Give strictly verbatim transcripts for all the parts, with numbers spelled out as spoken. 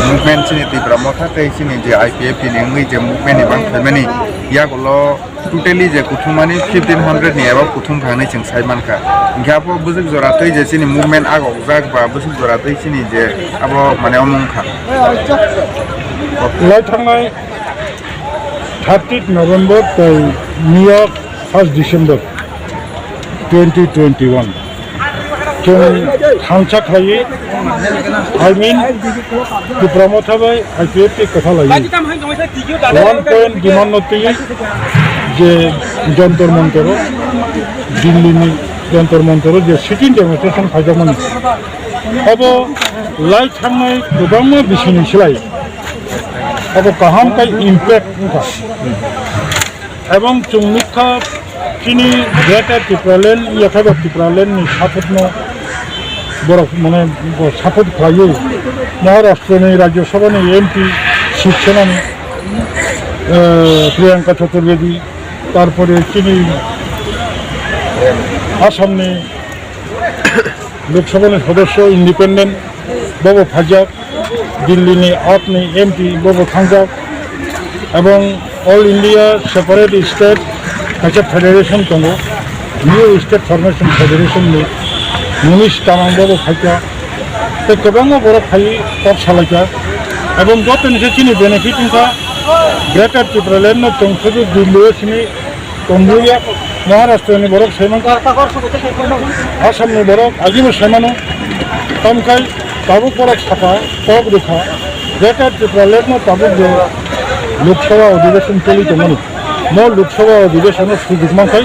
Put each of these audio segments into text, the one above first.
Movement chini Tipra Motha tei chini je I P F T ni wngwi je movement ni bang phaimani yagulo totally je kuthumani fifteen hundred ni abo kuthum kha hinwi chwng sai mankha. Hinkhe abo bwswk jora twi je chini movement agokjak ba bwswk jora twi chini je abo mane omo wngkha. Lai thangnai thirtieth November tei miyok first December twenty twenty-one. Chwng thansa khlaiwi, I mean, Tipra Motha bai I P F T kwtha laiwi, one point demand no twiwi je Jantar Mantar o, Delhi ni Jantar Mantar o je sitting demonstration khaijakmani, abo lai thangnai kwbangma bisini slai abo kaham khe impact wngkha. Ebong chwng nukha chini Greater Tipraland, yakha ba Tipraland ni support no borok mane bo support khlaiwi Maharashtra ni Rajya Sabha ni M P Shiv Sena ni, eh, Priyanka Chaturvedi, tarpore chini Assam ni Lok Sabha ni sodosyo independent bobo phaijak, Delhi ni apni M P bobo thangjak, ebong All India separate state kaisa federation tongo, New State Formation Federation ni munis tamang bobo phaikha, tei kwbangma borok phaiwi kok salaikha, ebong jotoni se chini benefit wngkha, Greater Tipraland no tongthokgwi Delhi o sini Tongbuya Maharashtra ni borok saimankha, Assam ni borok agibo saimano, tamkhai tabuk borok sakha, kok rikha, Greater Tipraland no tabuk je Lok Sabha Adhiveshon choli tongmani, mo Lok Sabha Adhiveshon o sujuk mankhai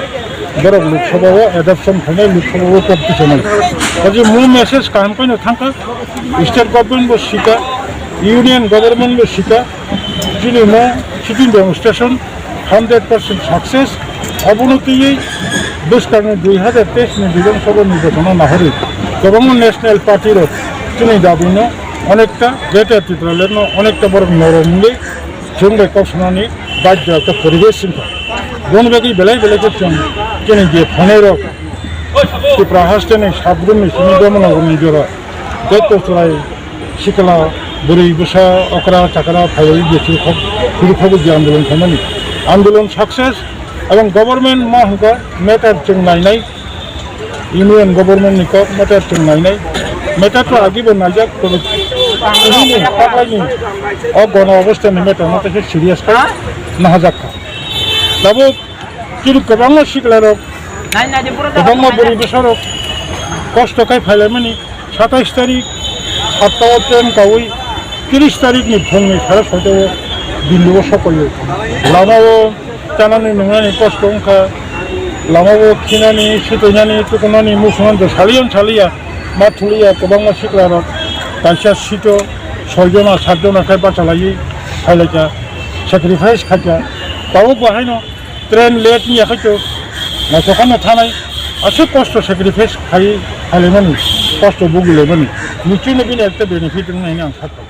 borok Lok Sabha o adoption khainai, Lok Sabha o kok tisanai. Kaje mo message kaham khaino thangkha, State Government bo sikha, Union Government bo sikha, chini mo sitting demonstration hundred percent success. Abono twiwi bwskangni dui hazar teis ni Bidhan Sabha nirbachon o nahorwi kwbangma national party rok chini dabi no onekta Greater Tipraland no onekta borok norom wngwi chwng bai kok sanani badhyo ekta poribesh wngkha. Boni bagwi belai belai khe chwng chini je phainai rok Tipra haste ni sabrum ni simi Dharmanagar ni jora joto chwrai sikla, bwrwi, bwsa, okra, chakra phaiwi je chwng khok, phuru khogwi je andolon khaimani. Andolon success, ebong government ma hwnkha matter chwng nainai, union government ni kok matter chwng nainai. Matter to agi bo naijak, tobe tini ni taklaini o gono obostha ni matter no teisa serious khai nahajak kha. Tabuk chini kwbangma sikla rok, kwbangma bwrwi bwsa rok kosto khai phailaimani. Satais tarik satta o train kaui tris tarik ni phung ni sare soita o Delhi o sokoio. Lama o chanani nungnani kosto wngkha, lama o khinani, sitoinani, tukunani, musunani to saliyan saliya, ma thuliya kwbangma sikla rok kaisa seat o soi jona, sat jona khe bachalaiwi phailaikha, sacrifice khaikha. Tabuk bo haino train late wngya khe to naithok no thanai, aswk kosto sacrifice khai phailaimani, kosto bugilaimani, nichino bini ekta benefit wngnai hwnwi ang sakha.